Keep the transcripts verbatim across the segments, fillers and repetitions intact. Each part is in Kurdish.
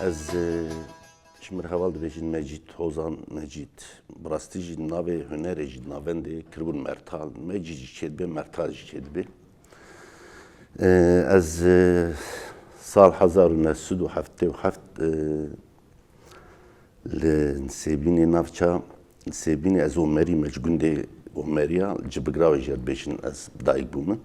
Ez, e, ji min re heval dibêjin Mecîd, Hozan Mecîd. Bi rastî jî navê hunerê jî navendê kiribûn Mertal. Mecîd jî çêdibe, Mertal jî çêdibe. E, ez, e, sal hezar û neh sed û heftê û heft, e, li Nisêbînê navça Nisêbînê ez Omerî me ji gundê Omeriya, Cibigrawê jî dibêjin ez dayik bûme.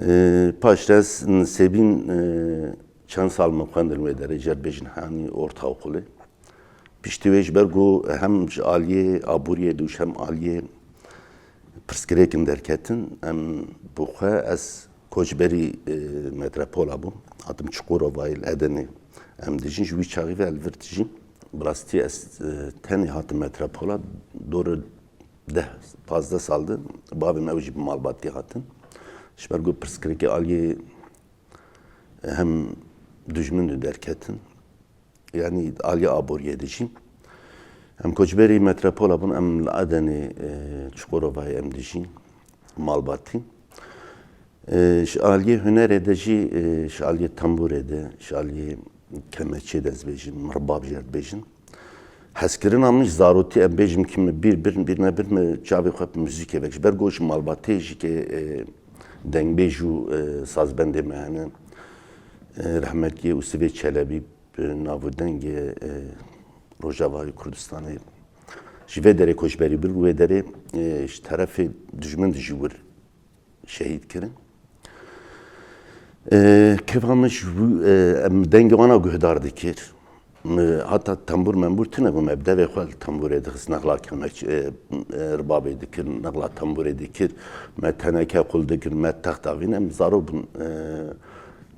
Ee, paşres Nisêbîn, ee, çend sal min xwendin wê derê, jê re dibêjin hanî ortaokulê. Piştî wê ji ber ku hem ji aliyê aboriyê de û ji hem aliyê pirsgirêkin derketin, em bi xwe ez koçberî, ee, metropola bûm. Hatim Çukurovayê li Edenê em dijîn. Ji wî çaxî ve li vir dijîm. Bi rastî ez, ee, tenê hatim metropola. Dor deh, pazdeh sal de bavê me ew jî bi malbatî hatin. Ji ber ku pirsgirêkê aliyê hem dijmin de derketin, yanî aliyê aboriyê de jî. Em koçberî metropola bûn, em li Edenê, e, Çukurovayê em dijîn, malbatî. E, ji aliyê hunerê de jî, e, ji aliyê tembûrê de, ji aliyê kemeçê de ez bêjim, mirbab jê re dibêjin. Hezkirina min ji zarokî em bêjim ki min bîr bir, bîr nebir min çavê xwe bi muzîkê vek. Ji ber ku ji malbatê jî ke, e, dengbêj û, e, sazbendê me hene. E, rehmetiyê Usivê Çelebî bi nav û dengê, e, Rojavayê Kurdistanê ji vê derê koçberî bir, wê derê, e, ji terefê dijmin de jî wir şehîd kirin. E, kêfa min ji wî, e, em dengê wana guhdar dikir. Mi hata tembûr membûr tune bû, me bi devê xwe li tembûrê dixist, nexla kemeç, e, e, ribabê dikir, nexla tembûrê dikir, me teneke qul dikir, me text avîn, em zarok bûn. E,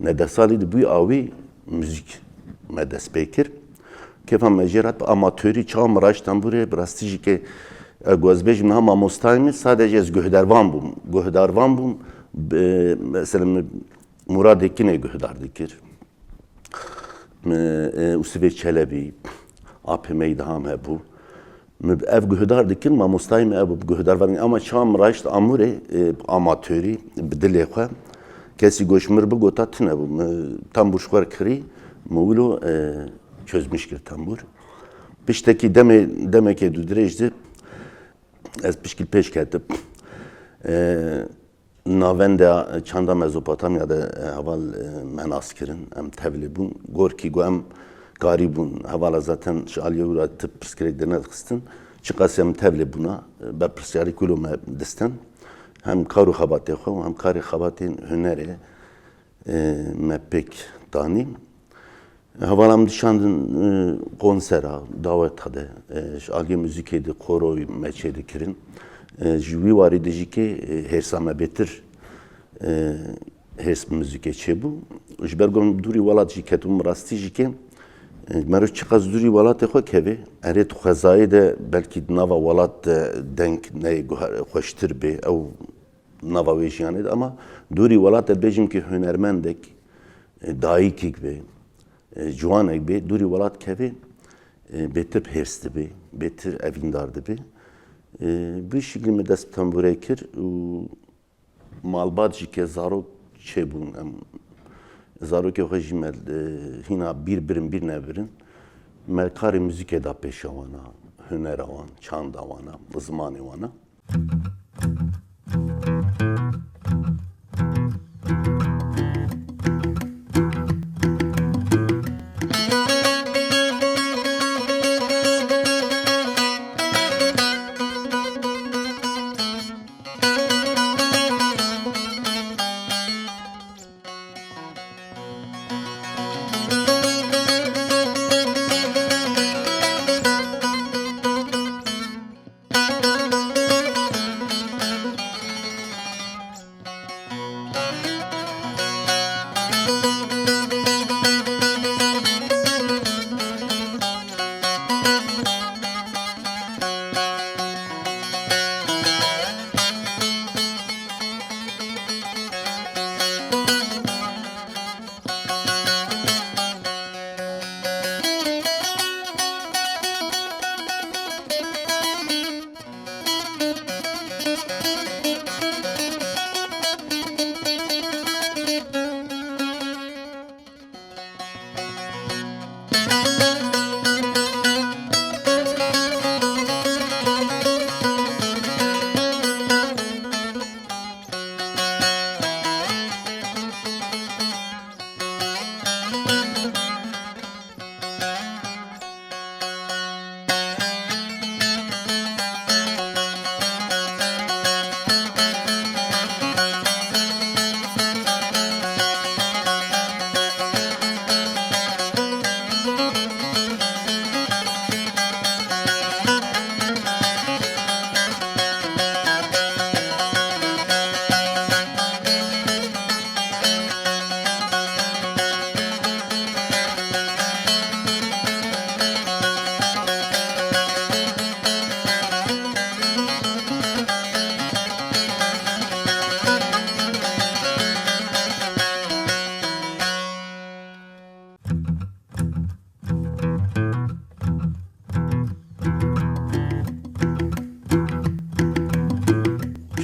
ne deh salî de bûyî awî muzîk me dest pê kir. Kêfa me jê re hat, bi amatörî çawa min raşt tembûrê, bi rastî jî ke, e, ku ez bêjim niha mamostayê min, sadece ez guhdarvan bûm. Guhdarvan bûm, bi, mesela min Muradê Kinê guhdar dikir. Min, e, Usivê Çelebî, Apê Meydaham hebû. Min ev guhdar dikin, mamostayê min ev bû, guhdarvan. Ama çawa min raşt Amûrê, e, amatörî, bi dilê xwe. Kesî goş mir bigota tune bû. Min tembûr ji xwe re kirî, min wilo, e, çözmüş kir tembûr. Piştekî demê, demekê du dirêj de ez pişkî pêş ketim. E, Navenda çanda Mezopotamya de, e, heval, e, me nas kirin, em tevlî bûn. Gorkî ku em karî bûn, hevala zaten ji aliyê wira tu pirsgirêk de nedixistin. Çiqas em tevlî bûna, e, berpirsyarî ku lo me distin. Hem kar û xebatê xwe û hem karê xebatên hunerê, e, me pêk danî. Hevala min dişandin, e, konsera, daweta de, e, ji aliyê muzîkê de koroyê me çêdikirin. E, ji wî warî de jî kê, e, hêrsa me bêtir, e, hêrs bi muzîkê çêbû. Ji ber ku em dûrî welat jî ketibûn, bi rastî jî kê, e, merov çiqas dûrî welatê xwe kevê, erê di xwezayê de belkî di nava welat de deng neyê guha-, xweştir bê, ew nava wê jiyanê de, ama dûrî welat de bêjim kê hunermendek, e, dayikek bê, e, ciwanek bê, dûrî welat kevê, e, bêtir bi hêrs dibê, bêtir evîndar dibê. E, bi şiklî min dest bi tembûrê kir û malbat jî ke zarok çêbûn, em zarokê xwe jî me, e, hîna bîr birin, bîr nebirin. Me karê muzîkê da pêşa wana, hunera wan, çanda wana, zimanê wana.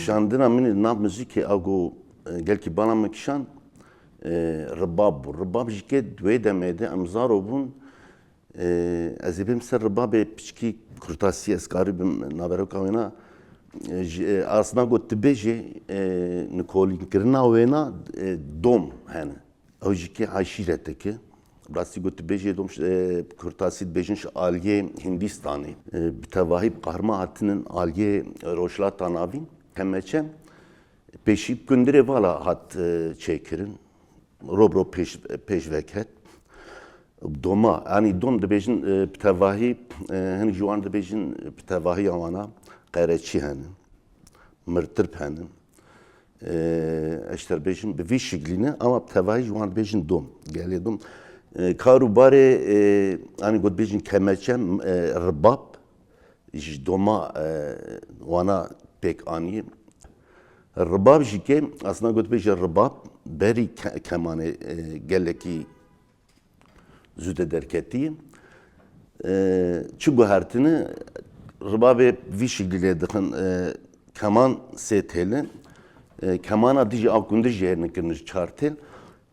Kişandina min li nav muzîkê a ku, e, gelkî bala min kişand, e, ribab bû. Ribab jî ke di wê demê de em zaro bûn, e, ez ê bêm ser ribabê piçkî kurtasî ez karîbim naveroka wêna, e, ji, e, asna ku tu bêjê, e, nikolînkirina wêna, e, dom hene. Ew jî kê eşîretek e. Rastî got, dibêjê dom, e, kurtasî dibêjin ji aliyê Hindîstanê. E, bi tevahî bi qahirma hatinin aliyê Rojhilata Navîn. Kemeçe pêşî bi kundirê vala hat, e, çêkirin. Rob rob pêş, pêş veket. Doma, yanî dom dibêjin, e, bi tevahî, e, hinek ji wan dibêjin, bi tevahiya wana qereçî hene. Mirtirp hene. E, ez ji te re bêjim, bi vî şiklî ne, ama bi tevahî ji wan dibêjin dom, gelê dom. E, kar û barê, e, anî got bêjin kemeçe, e, ribab, ji doma, e, wana pêk anî. Ribab jî ke, aslında got bêje ribab, berî ke-, kemanê, e, gelekî zû de derketî. E, çi guhertine, ribabê vî şiklî lê dixin, e, keman sê têl e, e, kemana dijî a kundir jî hêrine kirine ji çar têl.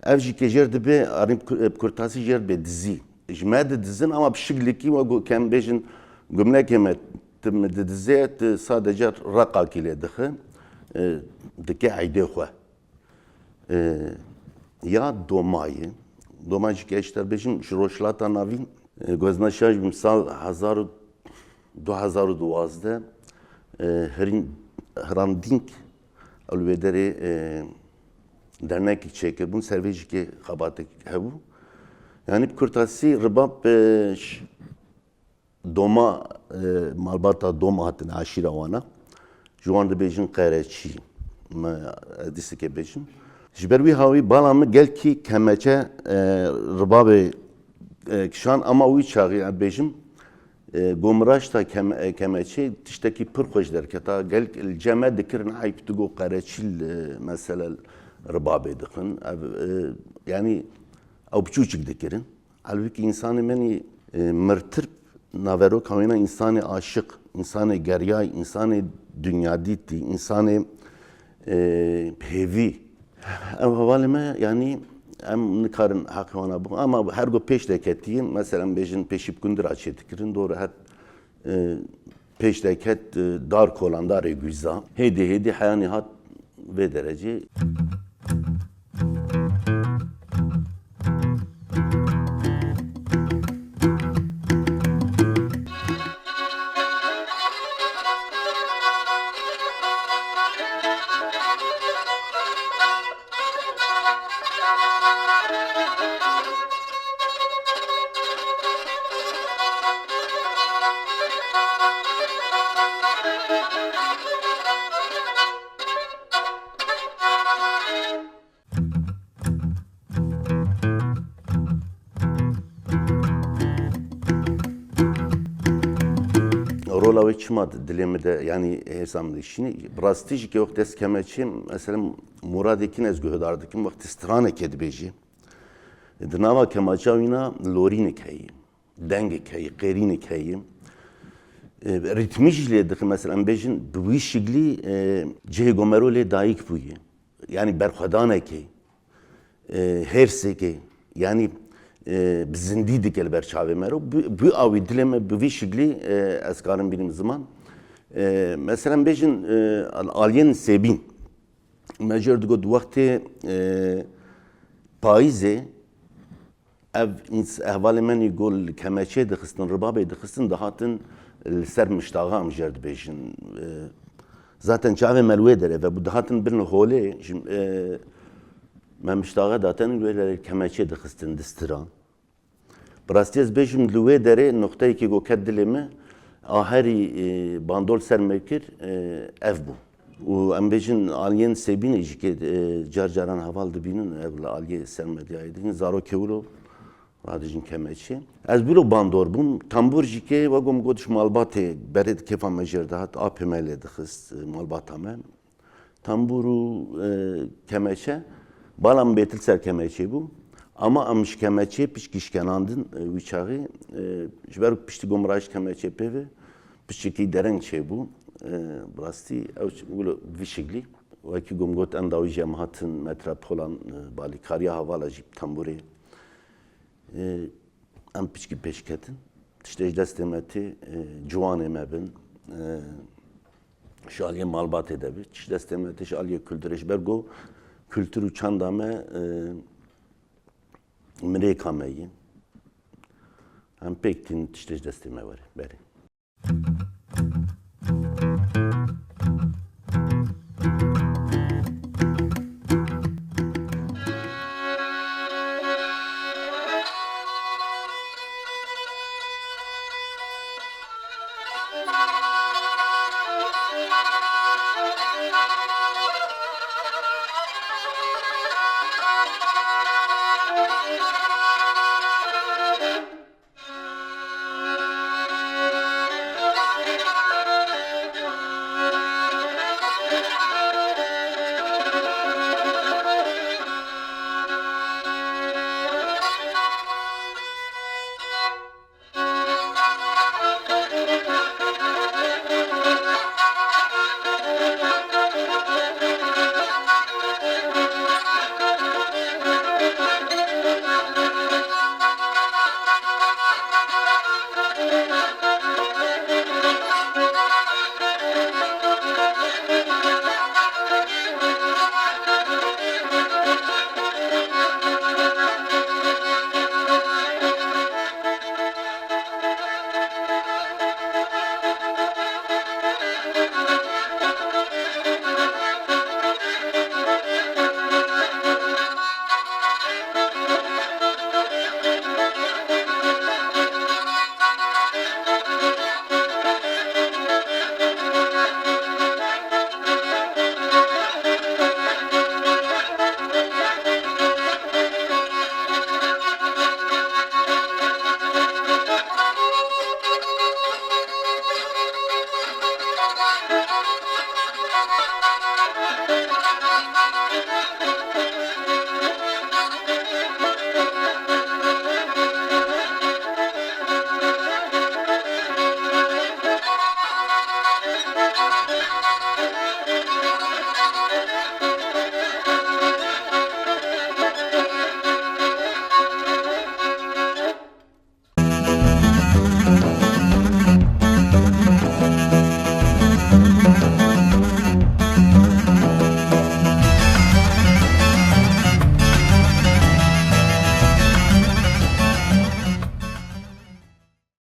Ev jî ke jêr dibe, arî bi ku-, bi kurtasî jêr dibe dizî. Ji me didizin ama bi şiklekî we gu-, kem bêjin gumlekê me, tu mi didizê, tu sadece reqakî lê dixe, e, dike eydê xwe. E, ya domayê, doma jî ke ez ji te bêjim, ji Rojhilata Navîn, e, gozna şaş bim sal hezar û, du hezar û duwazdeh, e, Hirin-, Hrant Dink, ew li wê derê, e, dernekek çêkirbûn, ser vê jî ke xebatek hebû. Yanî bi kurtasî ribab, e, ş-, doma, e, malbata doma hatin eşîra wana. Ji wan dibêjin qereçî. Me, ez dîsike bêjim. Ji ber wî hawî bala min gelkî kemeçe, e, ribabê, e, kişan, ama wî çaxî em bêjim, e, gomraşta kem-, e, kemeçê tiştekî pir xweş derketa. Gelk li cem me dikirin eyb, tu got qereçî, e, mesela ribabê dixin. Ev, e, yanî ew biçûçik dikirin. Halbûkî însanê menî, e, mirtirp naveroka wêna însanê aşiq, însanê geryay, însanê dinyadîtî, însanê, e, hêvî. Ev hevalê me, yanî em nikarin heqê wana bixin. Ama her ku pêş de ketî, mesela bêjin pêşî bi kundira çê dikirin, dor her, e, pêş de ket, e, dar kolandarê guza. Hêdî hêdî heyanî hat vê derecê. Rola wê çima dilê min de, yanî hêrsa min dişînî, bi rastî jî ke wext dest kemeçê, mesela muradekî ez guhdar dikim, wextê stranekê dibêjî. Di nava kemaça wîna lorînek heye, dengek heye, qêrînek heye. E, rîtmî jî lê dixe, mesela em bêjin, bi wî şiklî, e, cihê gomero lê dayik bûye. Yanî berxwedanekê, e, hêrsêkê, yanî, e, bi zindî dike li ber çavê me re. Bi, bi awî dilê me bi vî şiklî, e, ez karim bînim ziman. E, mesela em bêjin, e, al-, aliyên sêbîn. Me jêr digot wextê, e, payîzê ev ins-, hevalê menî go li kemeçê dixistin, ribabê dixistin, dihatin li ser miştaxa em jêr dibêjin. E, zaten çavê me li wê derê vebû, dihatin bin holê, ji, e, me miştaxa datin li wê derê kemeçê dixistin distira. Bi rastî ez bêjim, li wê derê nuqteyekî ku ket dilê me, a herî, e, bandor ser me kir, e, ev bû. Û em bêjin aliyên sêbînê jî ke, e, car caran heval dibînin, ev li aliyê ser medyayê dibînin, zarokê wilo radijin kemeçê. Ez wilo bandor bûm, tambûr jî ke, wek ku min got, ji malbatê berê di kêfa me jêr dihat, apê me lê dixist, e, malbata me. Tambûr û, e, kemeçe, bala min bêtir ser kemeçê bû. Ama em ji kemeçê piçkî şkenandin, e, wî çaxê, e, ji ber ku piştî gomraş kemeçê pê ve, piçekî dereng çêbû. E, bi rastî ew ş-, wilo vî şiklî. Wekî gom got, em dawî jî em hatin metropolan, e, balîkariya hevala jî bi tembûrê. E, em piçkî pêş ketin. Tiştê ji destê me tê, e, ciwanê me bin. E, ji aliyê malbatê de bi. Tişt destê me tê ji aliyê kulturê. Ji ber ku kultur û çanda me, e, mirêka me yî. Em pêk tînin tiştê ji destê me were. Berê.